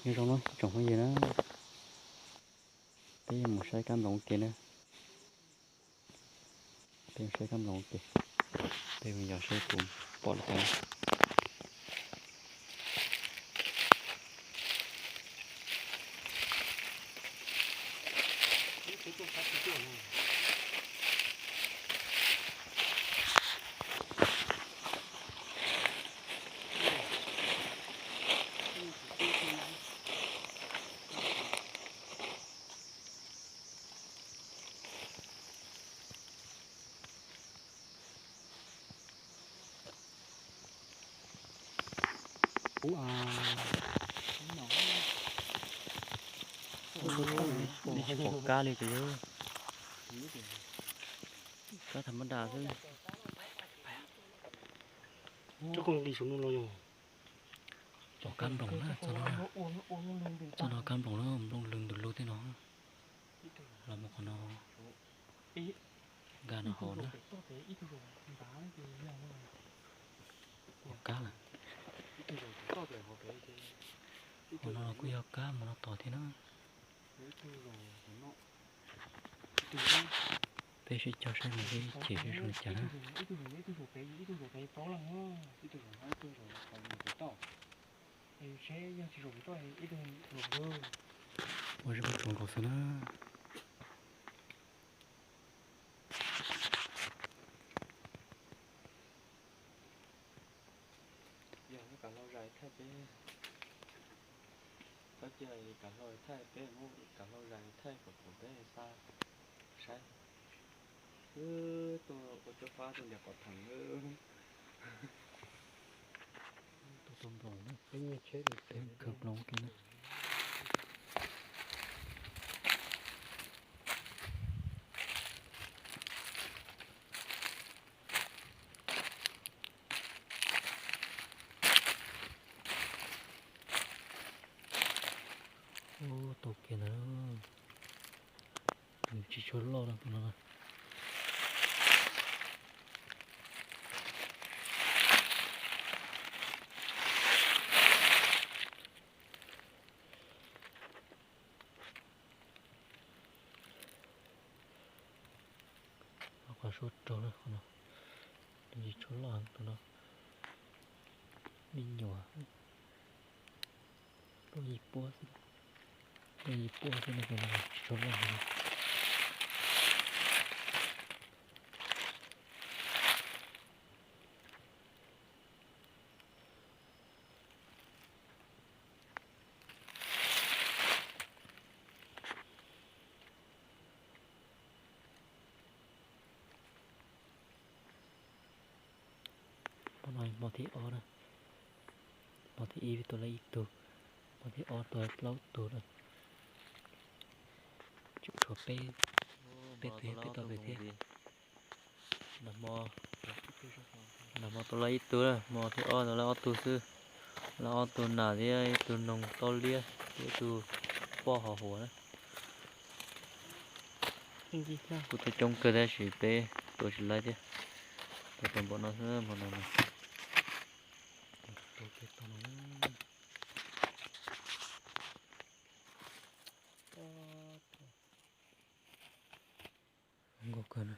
Nyob zoo na tsoom phooj ywg na, peb yuav mus saib kab nploos ua ke na. Peb mus saib kab nploos ua ke. Peb mus yos saib puas pom li cas. Tsis pom kab li ces yog kab tham ma das xwb. Pom kab nploos na, txoj no kab nploos na, nploos lwg ntws lug tej no. Los mus qhov no, nkag no hauv na. Pom kab lawm. Qhov no los kuj yog kab mus no tod thiab na. Peb sib cog saib mas peb chem seb zoo li cas na. Ua zeb muab tsuav nkaus xwb na. Yog muab kav hlau zais thaij peb, txhob cia kav hlau thaij peb, muab kav hlau zais thaij kom pom peb xa saib. Wb tuaj ua cuab fab tuaj ntiav qhov theem. Tuaj tua nploos, peb nyiag tsheb, kawg nploos kiag na. Ub, tau kiag ntawd, nws tsis tshua loj no. Qhov suab raug na, qhov no nws tsis tshua loj heev, tus no me nyuam, plaub yim puab xwb, plaub yim puab xwb no, qhov no tsis tshua loj heev. Hmo no hmo thib ob na, hmo thib ib tua lawm ib tug, hmo thib ob tua plaub tug na. Tseem tshuav peb, peb tug, peb tog pem thiab. Nag hmo tua lawm ib tug, hmo thib ob tua lawm ob tug xwb. Lawm ob tug nas thiab ib tug noog taub liab thiab ib tug poj hos huam na. Kuj tuaj coob kawg tab sis peb tua tsis laib thiab. Tua tau npaum no xwb hmo no. Zoo nkauj kawg na.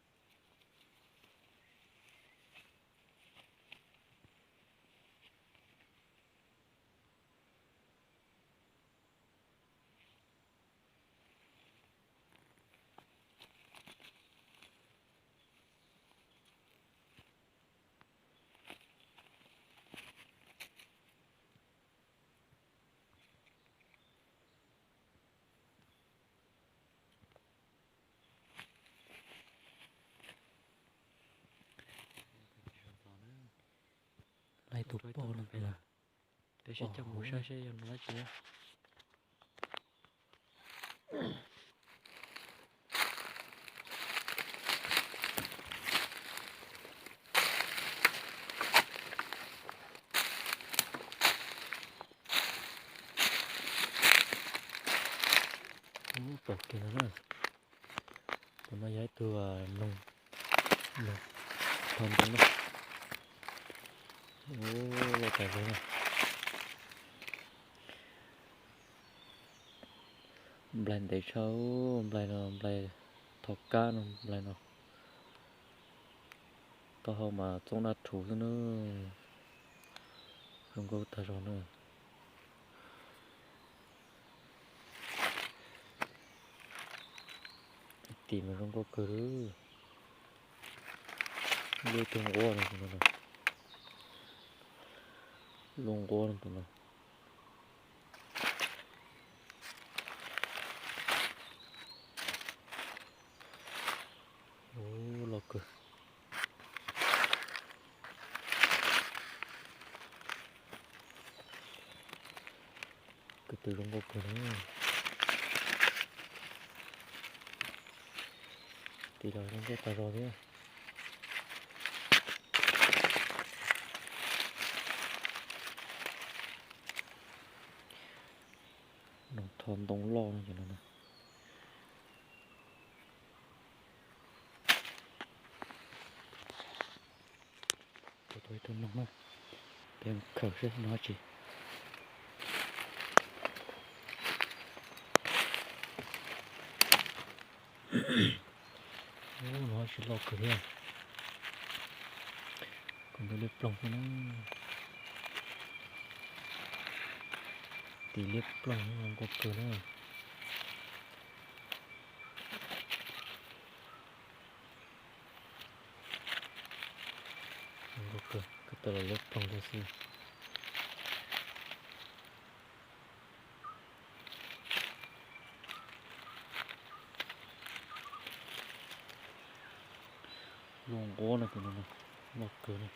Laib tus poj no pem lawm. Peb sib cog mus saib seb yog nws dab tsi. Pom kiag no na. Tus no yog ib tug noog, noog thau ntoo na. Loj tas zog na. Nplaig ntev tshaj, nplaig no nplaig thov kab no nplaig no. Taub hau mas txooj daj rhuv xwb na. Zoo nkauj tag zog na. Tim mas zoo nkauj kawg li. Lub tus nquab no, lub nquab no tus no. Ub, loj kawg. Kwv tw zoo nkauj kawg na. Tim los zoo nkauj tag zog thiab. Noog tho ntoo loj no ces no na. Tua tau ib tug noog na, peb khaws seb no dab tsi. Ub, no dab tsi loj kawg thiab. Kuv ntuj liab ploog xwb na. Tim liab ploog zoo nkauj kawg na. Zoo nkauj kawg, kuv tau los liab ploog thiab xwb. Lub nquab no tus no loj kawg na.